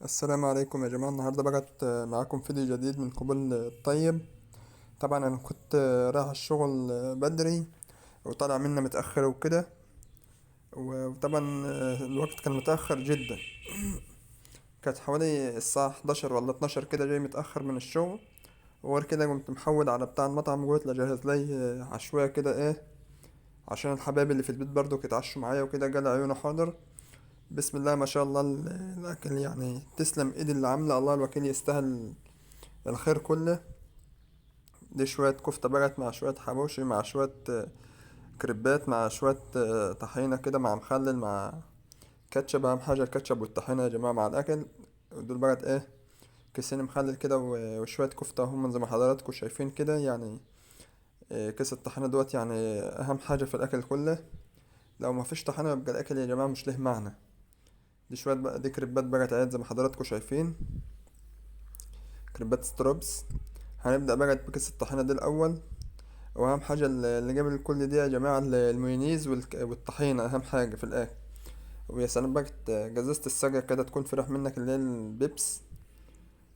السلام عليكم يا جماعة. النهاردة بقت معاكم فيديو جديد من قبول الطيب. طبعا انا كنت رايح الشغل بدري وطالع منه متأخر وكده، وطبعا الوقت كان متأخر جدا، كانت حوالي الساعة 11 ولا 12 كده جاي متأخر من الشغل. وغير كده قمت محول على بتاع المطعم وقلت له جهز لي عشوائية كده ايه عشان الحبايب اللي في البيت برضو يتعشوا معايا وكده. قال عيونه حاضر. بسم الله ما شاء الله الاكل تسلم ايد اللي عامله، الله الوكيل يستاهل الخير كله. دي شوية كفتة بقت مع شوية حواوشي مع شوية كريبات مع شوية طحينة كده مع مخلل مع كاتشب. أهم حاجة الكاتشب والطحينة يا جماعة مع الأكل. ودول بقت إيه كيسين مخلل كده وشوية كفتة هم زي ما حضراتكم شايفين كده. كيس الطحينة دوت أهم حاجة في الأكل كله، لو ما فيش طحينة يبقى الأكل يا جماعة مش له معنى. دي شوية بقى، دي كريبات بقت عيد زي ما حضراتكم شايفين، كريبات ستروبس. هنبدأ بقى بكيس الطحينة دي الأول. وأهم حاجة اللي جاب الكل دي يا جماعة المايونيز والطحينة أهم حاجة في الأكل. ويا سلام بقى جزازة السجا كده تكون فرح منك اللي هي البيبس.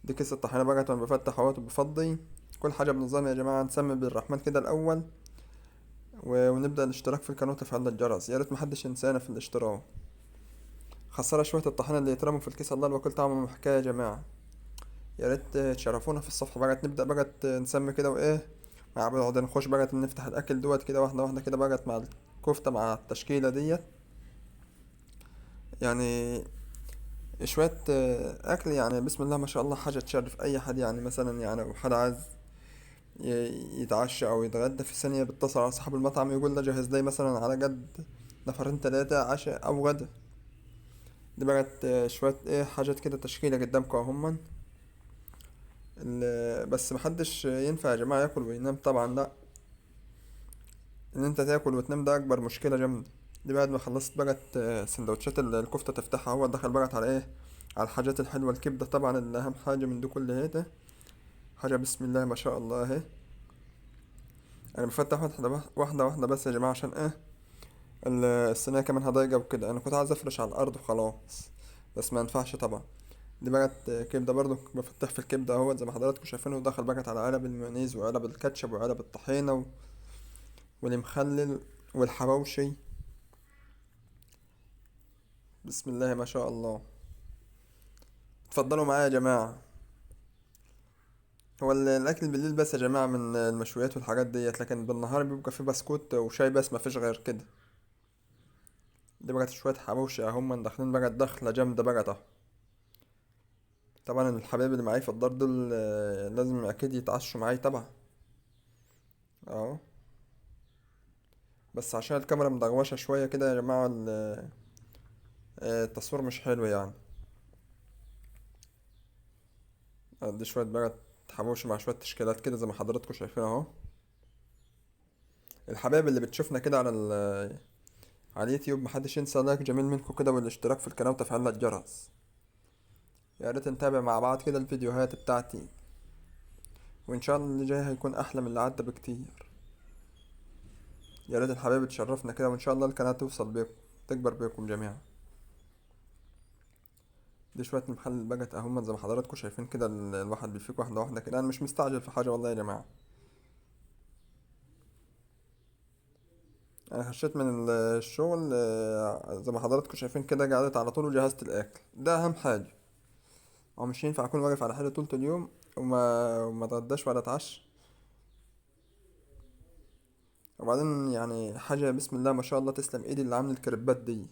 دي كيس الطحينة بقى وأنا بفتح اهوت وبفضي كل حاجة بنظام يا جماعة. نسمي بالرحمن كده الأول ونبدأ الاشتراك في القناة وتفعيل الجرس، يا ريت محدش ينسانا في الاشتراك. خسارة شوية الطحينة اللي يترموا في الكيس، الله الوكيل طعمهم حكاية يا جماعة. يا ريت تشرفونا في الصفحة بقى. نبدأ بقى نسمي كده وإيه مع بعض، نخش بقى نفتح الأكل دوت كده واحدة واحدة كده بقى مع الكفتة مع التشكيلة ديت. شوية أكل بسم الله ما شاء الله حاجة تشرف أي حد. مثلا لو حد عايز يتعشى أو يتغدى في ثانية بيتصل على صاحب المطعم يقول له جهز لي مثلا على قد نفرين تلاتة عشاء أو غدا. دي بقت شوية إيه حاجات كده تشكيلة قدامكم أهما. بس محدش ينفع يا جماعة ياكل وينام طبعا، لأ، إن أنت تاكل وتنام ده أكبر مشكلة جامدة. دي بعد ما خلصت بقت سندوتشات الكفتة تفتحها، هو دخل بقت على إيه، على الحاجات الحلوة. الكبدة طبعا اللي أهم حاجة من دي كل هيدا حاجة بسم الله ما شاء الله أهي. أنا بفتح واحدة واحدة بس يا جماعة عشان إيه الصينية كمان هضايقة وكده. أنا كنت عايز أفرش على الأرض وخلاص بس ما ينفعش طبعا. دي بقت كبدة برضو بفتح في الكبدة اهوت زي ما حضراتكم شايفينه، ودخل بقت على علب المايونيز وعلب الكاتشب وعلب الطحينة والمخلل والحواوشي. بسم الله ما شاء الله. اتفضلوا معايا يا جماعة. هو الأكل بالليل بس يا جماعة من المشويات والحاجات ديت، لكن بالنهار بيبقى فيه بسكوت وشاي بس، ما فيش غير كده. دي بقت شوية حواوشي اهم داخلين بقى دخلة جامدة بقى اهو. طبعا الحبايب اللي معايا في الدار دول، لازم اكيد يتعشوا معايا طبعا اهو، بس عشان الكاميرا مدغوشة شوية كده يا جماعة التصوير مش حلو. دي شوية بقى حواوشي مع شوية تشكيلات كده زي ما حضراتكم شايفين اهو. الحبايب اللي بتشوفنا كده على اليوتيوب محدش ينسى لايك جميل منكم كده والاشتراك في القناة وتفعيل الجرس. يا ريت نتابع مع بعض كده الفيديوهات بتاعتي، وإن شاء الله اللي جاي هيكون أحلى من اللي عدى بكتير. يا ريت الحبايب تشرفنا كده، وإن شاء الله القناة توصل بيكم تكبر بيكم جميعا. دي شوية محل بقت أهم زي ما حضراتكم شايفين كده، الواحد بيفيك واحدة واحدة كده. أنا مش مستعجل في حاجة والله يا جماعة. أنا خشيت من الشغل، زي ما حضراتكم شايفين كده، قعدت على طول وجهزت الأكل، ده أهم حاجة. هو مش ينفع أكون واقف على حالي طول اليوم وما اتغداش ولا اتعشى. وبعدين حاجة بسم الله ما شاء الله تسلم ايدي اللي عامل الكريبات دي.